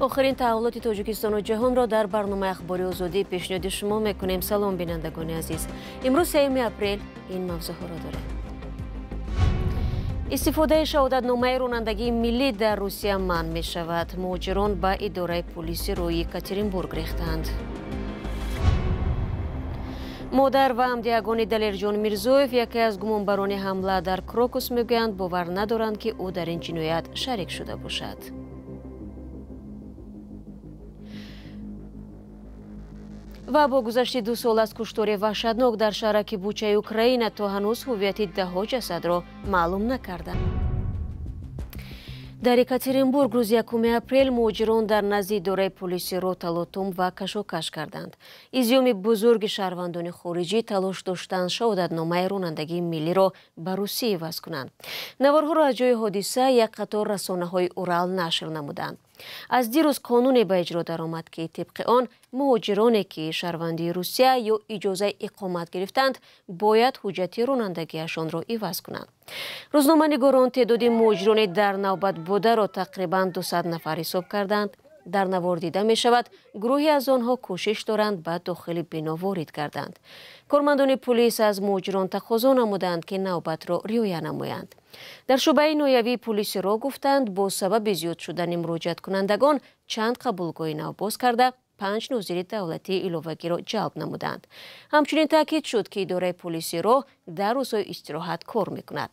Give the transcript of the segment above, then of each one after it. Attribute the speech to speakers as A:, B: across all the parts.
A: Охирин таҳаввулоти Тоҷикистону ҷаҳонро дар барномаи Ахбори Озодӣ пешниҳоди шумо мекунем. Салом, бинандагони азиз. Имрӯз 3 апрел ин мавзӯъҳоро дорем. Истифодаи шаҳодатномаи ронандагии миллӣ дар Русия манъ мешавад. Муҳоҷирон ба идораи полиси рӯи Екатеринбург рехтанд. Модар ва ҳамдиҳагони Далерҷон Мирзоев, яке аз гумонбарони ҳамла дар Крокус, мегӯянд, бовар надоранд, ки ӯ дар ин ҷиноят шарик шуда бошад. Ва бо гузашти 2 сол аз куштори ваҳшатнок дар шаҳраки Бучаи Украина то ҳанӯз ҳуввияти даҳҳо ҷасадро маълум накарданд. Дар Екатеринбург рӯзи 1 апрел муҳоҷирон дар назди идораи полиси ро талотум ва кашокаш карданд. Изёми бузурги шаҳрвандони хориҷӣ талош доштанд шаҳодатномаи ронандагии миллиро ба Русия иваз кунанд. Наворҳоро аз ҷои ҳодиса як қатор расонаҳои Урал нашр намуданд. Аз дирӯз қонуне ба иҷро даромад, ки тибқи он муҳоҷироне, ки шаҳрвандии Русия ё иҷозаи иқомат гирифтанд, бояд ҳуҷҷати ронандагиашонро иваз кунанд. Рӯзноманигорон теъдоди муҳоҷирони дар навбат бударо тақрибан 200 нафар ҳисоб карданд. Дар навор дида мешавад, гурӯҳе аз онҳо кӯшиш доранд ба дохили бино ворид гарданд. Кормандони полис аз муҳоҷирон тақозо намуданд, ки навбатро риоя намоянд. Дар шӯъбаи ноҳиявии полиси ро гуфтанд, бо сабаби зиёд шудани муроҷиаткунандагон чанд қабулгоҳи нав боз карда, 5 нозири давлатии иловагиро ҷалб намуданд. Ҳамчунин таъкид шуд, ки идораи полиси роҳ дар рӯзҳои истироҳат кор мекунад.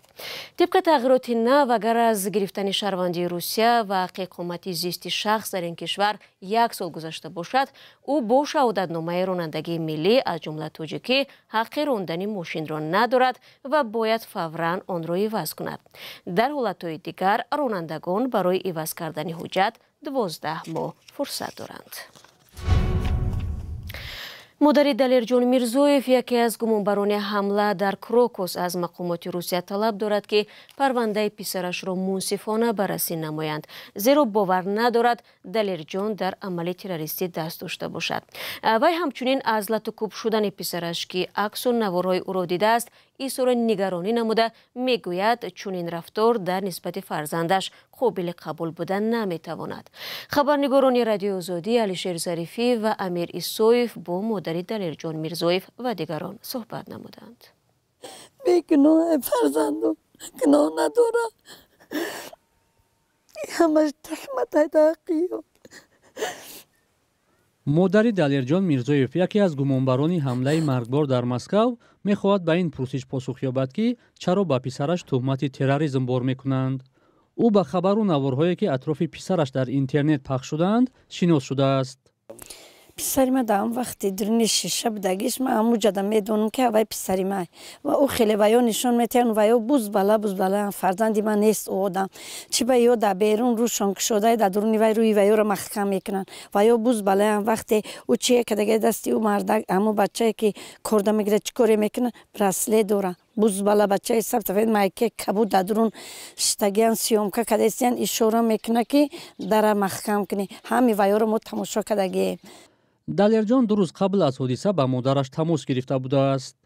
A: Тибқи тағйироти нав, агар аз гирифтани шаҳрвандии Русия ва ҳаққи иқомати зисти шахс дар ин кишвар 1 сол гузашта бошад, ӯ бо шаҳодатномаи ронандагии миллӣ, аз ҷумла тоҷикӣ, ҳаққи рондани мошинро надорад ва бояд фавран онро иваз кунад. Дар ҳолатҳои дигар ронандагон барои иваз кардани ҳуҷҷат 12 моҳ фурсат доранд. Модари Далерҷон Мирзоев, яке аз гумонбарони ҳамла дар Крокус, аз мақомоти Русия талаб дорад, ки парвандаи писарашро мунсифона баррасӣ намоянд, зеро бовар надорад Далерҷон дар амали террористӣ даст дошта бошад. Вай ҳамчунин аз латукӯб шудани писараш, ки аксу наворҳои ӯро дидааст, изҳори нигаронӣ намуда, мегӯяд, чунин рафтор дар нисбати фарзандаш қобили қабул буда наметавонад. Хабарнигорони Радиои Озодӣ Алишер Зарифӣ ва Амир Исоев бо модари Далерҷон Мирзоев ва дигарон суҳбат намуданд.
B: Бегуноҳ фарзандум гуноҳ надорад. Ҳамаш таҳмат ҳақиё.
C: Модари Далерҷон Мирзоев, яке аз гумонбарони ҳамлаи маргбор дар Москав, мехоҳад ба ин пурсиш посух ёбад, ки чаро ба писараш туҳмати терроризм бор мекунанд. Ӯ ба хабару наворҳое, ки атрофи писараш дар интернет пахш шудаанд, шинос шудааст.
B: Писари ма дар он вақти дуруни шиша будагиш, ман ҳамуҷада медонам, ки аввай писари май. Ва ӯ хеле ваё нишон метиҳанд, ваё бузбала бузбала, фарзанди ман нест ӯ одам. Чӣ ба ё дар берун рӯшон кушода, дар дуруни вай рӯи ваёро маҳкам мекунанд. Ваё бузбалаям, вақте ӯ чие кадагаи дасти ӯ мардак, ҳамун бачае, ки корда мегирад, чӣ коре мекунад, браслет дорад. Бузбала бачаи сабтафед майке кабуд дар дурун шитагиян съёмка кадастиян, ишора мекунад, ки дара маҳкам кунӣ. Ҳами ваёро мо тамошо кардагием.
C: Далерҷон 2 рӯз қабл аз ҳодиса ба модараш тамос гирифта будааст.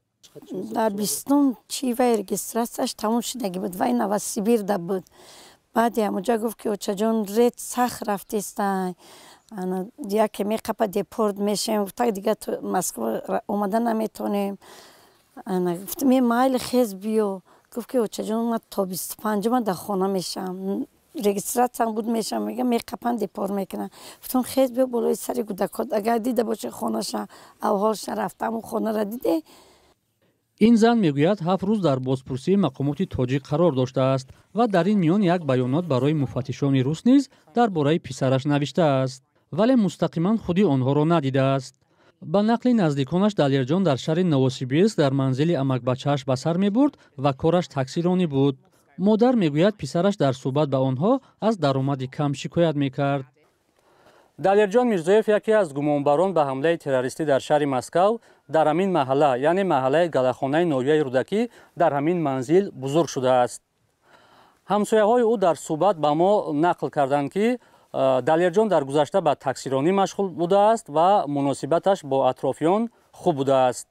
B: Дар 20-ум чи вай регистратсияш тамом шудагӣ буд, вай Новосибирда буд. Баъди ҳамуҷа гуфт, ки очаҷон, ред сахт рафтестай, яке меқапа депорт мешавем, гуфта, дига Москва омада наметонем. Гуфтам, е майли, хез биё. Гуфт, ки очаҷон, ман то 25-ума дар хона мешавам, регистратсиям буд, мешавам, мегам, меқапан, депорт мекунам. Гуфтам, хез биё болои сари кӯдакот, агар дида боши хонаша, авҳолша рафта, ҳамун хонаро диде.
C: Ин зан мегӯяд, 7 рӯз дар бозпурсии мақомоти тоҷик қарор доштааст ва дар ин миён як баёнот барои муфаттишони рус низ дар бораи писараш навиштааст, вале мустақиман худи онҳоро надидааст. Ба нақли наздиконаш, Далерҷон дар шаҳри Новосибирск дар манзили амакбачааш ба сар мебурд ва кораш таксиронӣ буд. Модар мегӯяд, писараш дар суҳбат ба онҳо аз даромади кам шикоят мекард. Далерҷон Мирзоев, яке аз гумонбарон ба ҳамлаи террористӣ дар шаҳри Москав, дар ҳамин маҳалла, яъне маҳаллаи Галахонаи ноҳияи Рӯдакӣ, дар ҳамин манзил бузург шудааст. Ҳамсояҳои ӯ дар суҳбат ба мо нақл карданд, ки Далерҷон дар гузашта ба таксиронӣ машғул будааст ва муносибаташ бо атрофиён хуб будааст.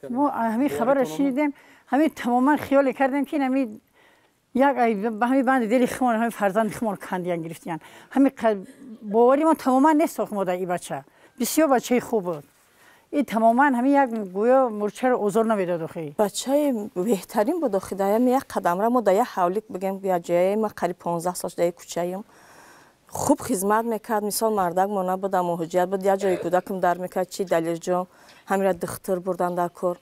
D: Мо ҳамин хабарро шунидем, ҳамин тамоман хиёле кардем, ки ҳамин Як ба ҳамин банди дили химон, ҳамин фарзанди химон кандиян, гирифтиян. Ҳамин бовари мо тамоман нест мо дар ин бача. Бисёр бачаи хуб буд. Ин тамоман ҳамин як гӯё мурчаро озор намедод охи.
E: Бачаи беҳтарин буд охи. Дар як қадамра мо дар як ҳавлик бигем, як ҷое ма қариб 15 сол дар кӯчаем. Хуб хизмат мекард, мисол мардак мо набуд, муҳоҷират буд, як ҷои кӯдакам дар мекард, чи Далерҷон, ҳамира духтур бурдан дар кор.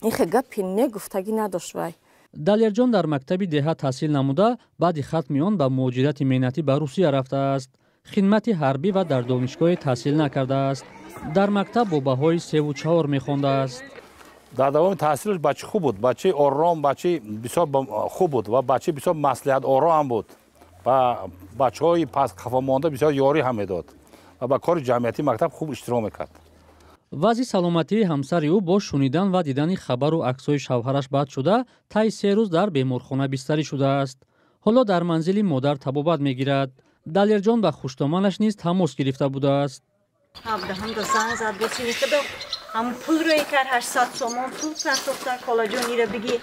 E: Ин хе гапи не гуфтагӣ надошт вай.
C: Далерҷон дар мактаби деҳа таҳсил намуда, баъди хатми он ба муҳоҷирати меҳнатӣ ба Русия рафтааст. Хидмати ҳарбӣ ва дар донишгоҳе таҳсил накардааст. Дар мактаб бо баҳои 3 ва 4 мехондааст.
F: Дар давоми таҳсилаш бачи хуб буд, бачаи ором, бачаи бисёр хуб буд ва бачаи бисёр маслиҳаторо ҳам буд. Ба бачаҳои пас қафомонда бисёр ёрӣ ҳам медод ва ба кори ҷамъиятии мактаб хуб иштирок мекард.
C: Вазъи саломатии ҳамсари ӯ бо шунидан ва дидани хабару аксҳои шавҳараш бад шуда, таи 3 рӯз дар беморхона бистарӣ шудааст. Ҳоло дар манзили модар табобат мегирад. Далерҷон ба хуштоманаш низ тамос гирифта будааст.
G: Ҳабдаҳамда занг зад, гуфт, ҳам пул рӯй кард, 800 сомон пул партохта. Холаҷон, ира биги,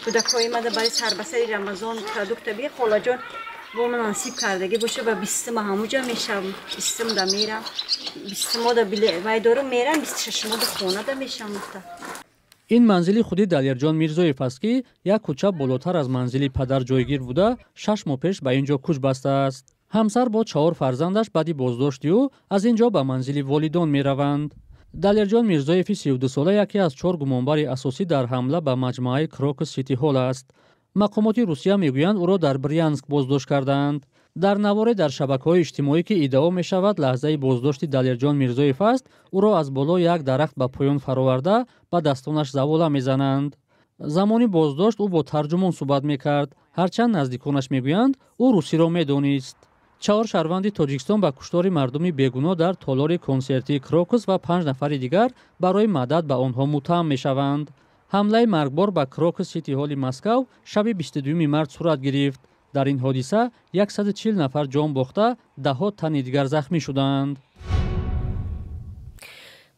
G: кӯдакҳои мада барои сарбасари Рамазон продукта биги, холаҷон, бо ман насиб кардагӣ боша, ба 20-ума ҳамуҷа мешавам, 20-умда мерам, 20-умода вай дорум, мерам, 26-умода хонада мешавам, гуфта.
C: Ин манзили худи Далерҷон Мирзоев аст, ки як кӯча болотар аз манзили падар ҷойгир буда, 6 моҳ пеш ба ин ҷо кӯч бастааст. Ҳамсар бо чаҳор фарзандаш баъди боздошти ӯ аз ин ҷо ба манзили волидон мераванд. Далерҷон Мирзоеви 32сола яке аз чор гумонбари асосӣ дар ҳамла ба маҷмӯаи Крокус Сити Ҳол аст. Мақомоти Русия мегӯянд, ӯро дар Брянск боздошт кардаанд. Дар наворе дар шабакаҳои иҷтимоӣ, ки иддао мешавад лаҳзаи боздошти Далерҷон Мирзоев аст, ӯро аз болои як дарахт ба поён фароварда, ба дастонаш завола мезананд. Замони боздошт ӯ бо тарҷумон суҳбат мекард, ҳарчанд наздиконаш мегӯянд, ӯ русиро медонист. Чаҳор шаҳрванди Тоҷикистон ба куштори мардуми бегуноҳ дар толори консертии Крокус ва панҷ нафари дигар барои мадад ба онҳо муттаҳам мешаванд. Ҳамлаи маргбор ба Крокус Сити Ҳоли Москав шаби 22 март сурат гирифт. Дар ин ҳодиса 140 нафар ҷон бохта, даҳҳо тани дигар захмӣ шуданд.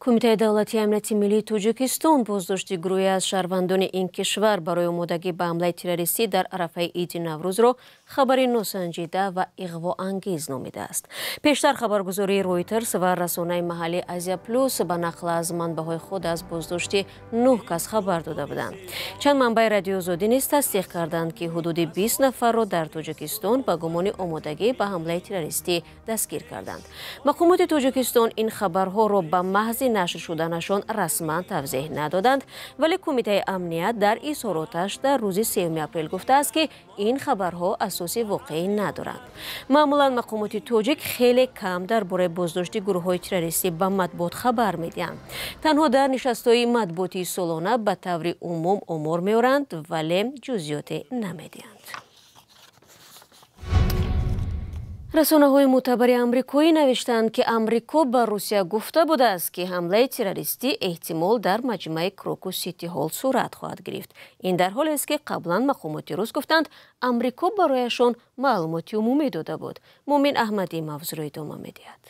A: Кумитаи давлатии амнияти миллии Тоҷикистон боздошти гурӯҳе аз шаҳрвандони ин кишвар барои омодагӣ ба ҳамлаи террористӣ дар арафаи иди Наврӯзро хабари носанҷида ва иғвоангез номидааст. Пештар хабаргузории Ройтерс ва расонаи маҳаллии Азия Плюс ба нақл аз манбаъҳои худ аз боздошти нӯҳ кас хабар дода буданд. Чанд манбаи Радиои Озодӣ низ тасдиқ карданд, ки ҳудуди 20 нафарро дар Тоҷикистон ба гумони омодагӣ ба ҳамлаи террористӣ дастгир карданд. Мақомоти Тоҷикистон ин хабарҳоро ба маҳзи нашр шуданашон расман тавзеҳ надоданд, вале Кумитаи амният дар изҳороташ дар рӯзи 3 апрел гуфтааст, ки ин хабарҳо асоси воқеӣ надоранд. Маъмулан мақомоти тоҷик хеле кам дар бораи боздошти гурӯҳҳои террористӣ ба матбуот хабар медиҳанд. Танҳо дар нишастҳои матбуотии солона ба таври умум омор меоранд, вале ҷузъиёте намедиҳанд. Расонаҳои мӯътабари амрикоӣ навиштанд, ки Амрико ба Русия гуфта будааст, ки ҳамлаи террористӣ эҳтимол дар маҷмӯаи Крокус Сити Ҳол сурат хоҳад гирифт. Ин дар ҳолест, ки қаблан мақомоти рус гуфтанд, Амрико барояшон маълумоти умумӣ дода буд. Муъмин Аҳмадӣ мавзӯъро идома медиҳад.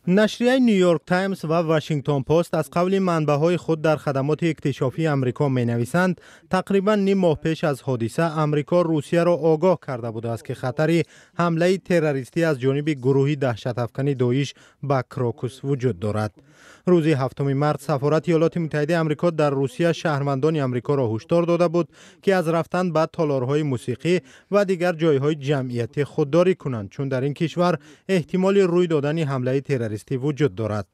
H: Нашрияи Нью-Йорк Таймс ва Вашингтон Пост аз қавли манбаъҳои худ дар хадамоти иктишофии Амрико менависанд, тақрибан ним моҳ пеш аз ҳодиса Амрико Русияро огоҳ карда будааст, ки хатари ҳамлаи террористӣ аз ҷониби гурӯҳи даҳшатафкани Доиш ба Крокус вуҷуд дорад. Рӯзи 7 март сафорати Иёлоти Муттаҳидаи Амрико дар Русия шаҳрвандони Амрикоро ҳушдор дода буд, ки аз рафтан ба толорҳои мусиқӣ ва дигар ҷойҳои ҷамъиятӣ худдорӣ кунанд, чун дар ин кишвар эҳтимоли рӯй додани ҳамлаи террористӣ вуҷуд дорад.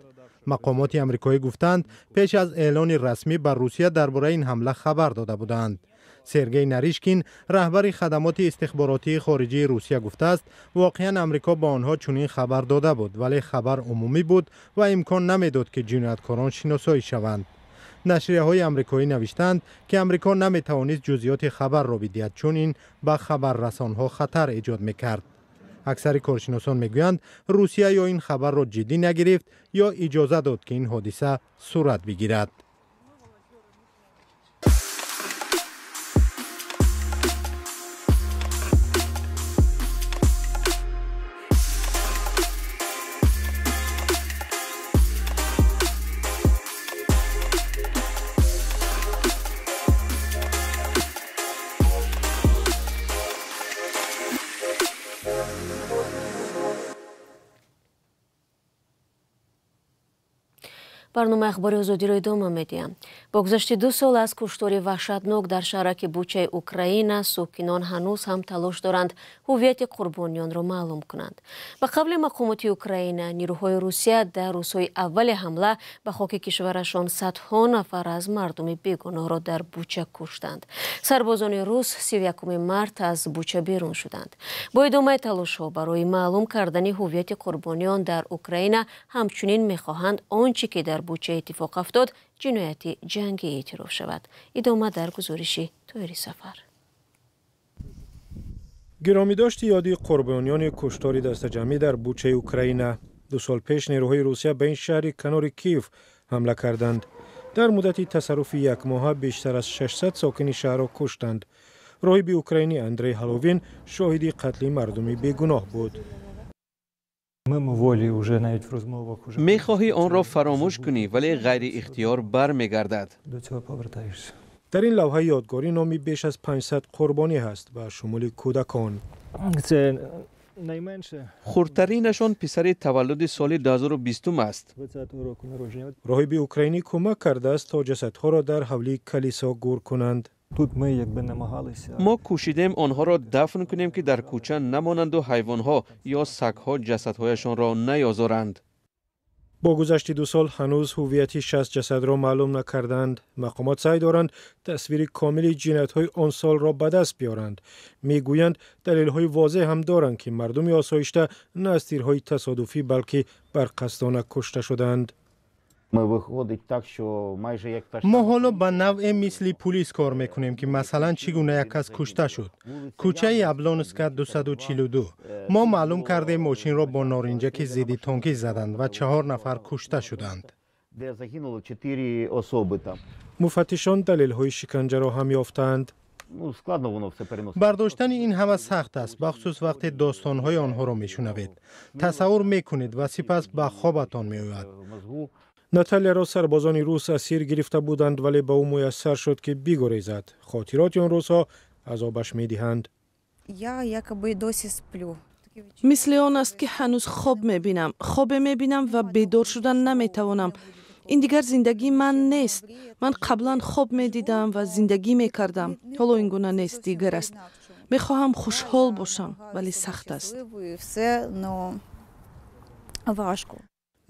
H: Мақомоти амрикоӣ гуфтанд, пеш аз эълони расмӣ ба Русия дар бораи ин ҳамла хабар дода буданд. Сергей Наришкин, раҳбари хадамоти истихборотии хориҷии Русия, гуфтааст, воқеан Амрико ба онҳо чунин хабар дода буд, вале хабар умумӣ буд ва имкон намедод, ки ҷинояткорон шиносоӣ шаванд. Нашрияҳои амрикоӣ навиштанд, ки Амрико наметавонист ҷузъиёти хабарро бидиҳад, чун ин ба хабаррасонҳо хатар эҷод мекард. Аксари коршиносон мегӯянд, Русия ё ин хабарро ҷиддӣ нагирифт, ё иҷоза дод, ки ин ҳодиса сурат бигирад.
A: Барномаи ахбори Озодиро идома медиҳам. Бо гузашти 2 сол аз куштори ваҳшатнок дар шаҳраки Бучаи Украина, сокинон ҳанӯз ҳам талош доранд ҳуввияти қурбониёнро маълум кунанд. Ба қавли мақомоти Украина, нирӯҳои Русия дар рӯзҳои аввали ҳамла ба хоки кишварашон садҳо нафар аз мардуми бегуноҳро дар Буча куштанд. Сарбозони рус 31 март аз Буча берун шуданд. Бо идомаи талошҳо барои маълум кардани ҳуввияти қурбониён дар Украина ҳамчунин мехоҳанд он чӣ ки дар Буча иттифоқ афтод ҷинояти ҷангӣ эътироф шавад. Идома дар гузориши Тоҳири Сафар.
I: Гиромидошти ёди қурбониёни куштори дастаҷамъӣ дар Бучаи Украина. 2 сол пеш нерӯҳои Русия ба ин шаҳри канори Киев ҳамла карданд. Дар муддати тасарруфи як моҳа бештар аз 600 сокини шаҳрро куштанд. Роҳиби украинӣ Андрей Ҳаловин шоҳиди қатли мардуми бегуноҳ буд.
J: Мехоҳӣ онро фаромӯш кунӣ, вале ғайриихтиёр бармегардад.
I: Дар ин лавҳаи ёдгорӣ номи беш аз 500 қурбонӣ ҳаст ба шумули кӯдакон.
J: Хурдтаринашон писари таваллуди соли 2020 аст.
I: Роҳиби украинӣ кӯмак кардааст то ҷасадҳоро дар ҳавлии калисо гур кунанд.
J: Мо кӯшидем онҳоро дафн кунем, ки дар кӯча намонанду ҳайвонҳо ё сагҳо ҷасадҳояшонро наёзоранд.
I: Бо гузашти 2 сол ҳанӯз ҳуввияти 60 ҷасадро маълум накарданд. Мақомот саъй доранд тасвири комили ҷиноятҳои он солро ба даст биёранд. Мегӯянд далелҳои возеҳ ҳам доранд, ки мардуми осоишта на аз тирҳои тасодуфӣ, балки барқасдона кушта шуданд.
H: Мо ҳоло ба навъе мисли пулис кор мекунем, ки масалан чӣ гуна як кас кушта шуд. Кӯчаи Яблонска 242. Мо маълум кардем мошинро бо норинҷаки зидди тонкӣ заданд ва 4 нафар кушта шуданд.
I: Муфаттишон далелҳои шиканҷаро ҳам ёфтаанд.
H: Бардоштани ин ҳама сахт аст, бахусус вақте достонҳои онҳоро мешунавед. Тасаввур мекунед ва сипас ба хобатон меояд.
I: Наталияро сарбозони рус асир гирифта буданд, вале ба ӯ муяссар шуд, ки бигурезад. Хотироти он рӯзҳо азобаш медиҳанд.
K: Мисли он аст, ки ҳанӯз хоб мебинам. Хобе мебинам ва бедор шудан наметавонам. Ин дигар зиндагии ман нест. Ман қаблан хоб медидам ва зиндагӣ мекардам. Ҳоло ин гуна нест, дигар аст. Мехоҳам хушҳол бошам, вале сахт аст.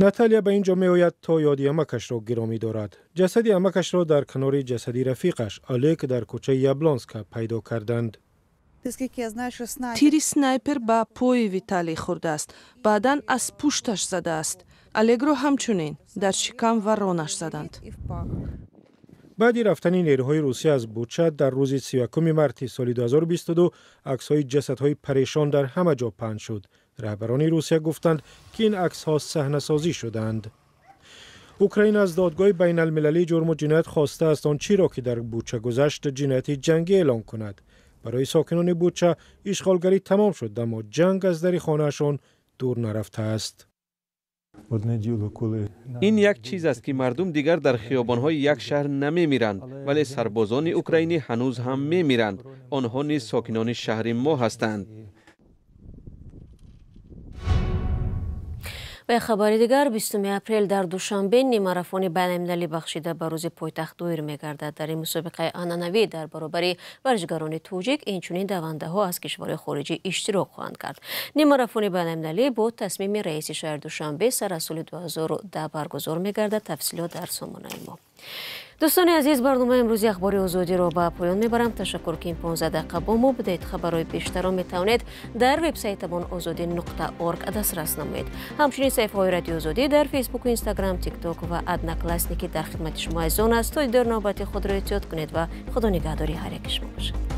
I: Наталия ба ин ҷо меояд то ёди амакашро гиромӣ дорад. Ҷасади амакашро дар канори ҷасади рафиқаш Олег дар кӯчаи Яблонска пайдо карданд.
K: Тири снайпер ба пои Виталий хӯрдааст. Баъдан аз пушташ задааст. Олегро ҳамчунин дар шикам ва ронаш заданд.
I: Баъди рафтани нерӯҳои Русия аз Буча дар рӯзи 31 марти соли 2022 аксҳои ҷасадҳои парешон дар ҳама ҷо паҳн шуд. Раҳбарони Русия гуфтанд, ки ин аксҳо саҳнасозӣ шуданд. Украина аз додгоҳи байналмилалии ҷурму ҷиноят хостааст он чиро, ки дар Буча гузашт, ҷинояти ҷангӣ эълон кунад. Барои сокинони Буча ишғолгарӣ тамом шуд, аммо ҷанг аз дари хонаашон дур нарафтааст.
J: Ин як чиз аст, ки мардум дигар дар хиёбонҳои як шаҳр намемиранд, вале сарбозони украинӣ ҳанӯз ҳам мемиранд. Онҳо низ сокинони шаҳри мо ҳастанд.
A: Ба хабари дигар, 20 апрел дар Душанбе нимарафони байналмилалӣ бахшида ба рӯзи пойтахт доир мегардад. Дар ин мусобиқаи анъанавӣ дар баробари варзишгарони тоҷик инчунин давандаҳо аз кишварҳои хориҷӣ иштирок хоҳанд кард. Нимарафони байналмилалӣ бо тасмими раиси шаҳри Душанбе сар аз соли 2010 баргузор мегардад. Тафсилот дар сомонаи мо. Дӯстони азиз, барномаи имрӯзи ахбори Озодиро ба поён мебарам. Ташаккур, ки ин 15 дақиқа бо мо будед. Хабарҳои бештарро метавонед дар вебсайтамон ozodi.org дастрас намоед. Ҳамчунин саҳифаҳои Радиои Озодӣ дар Фейсбуку, Инстаграм, Тикток ва Одноклассники дар хидмати шумо азизон аст. То дидори навбати худро эҳтиёт кунед ва Худо нигаҳдори ҳар яки шумо бошад.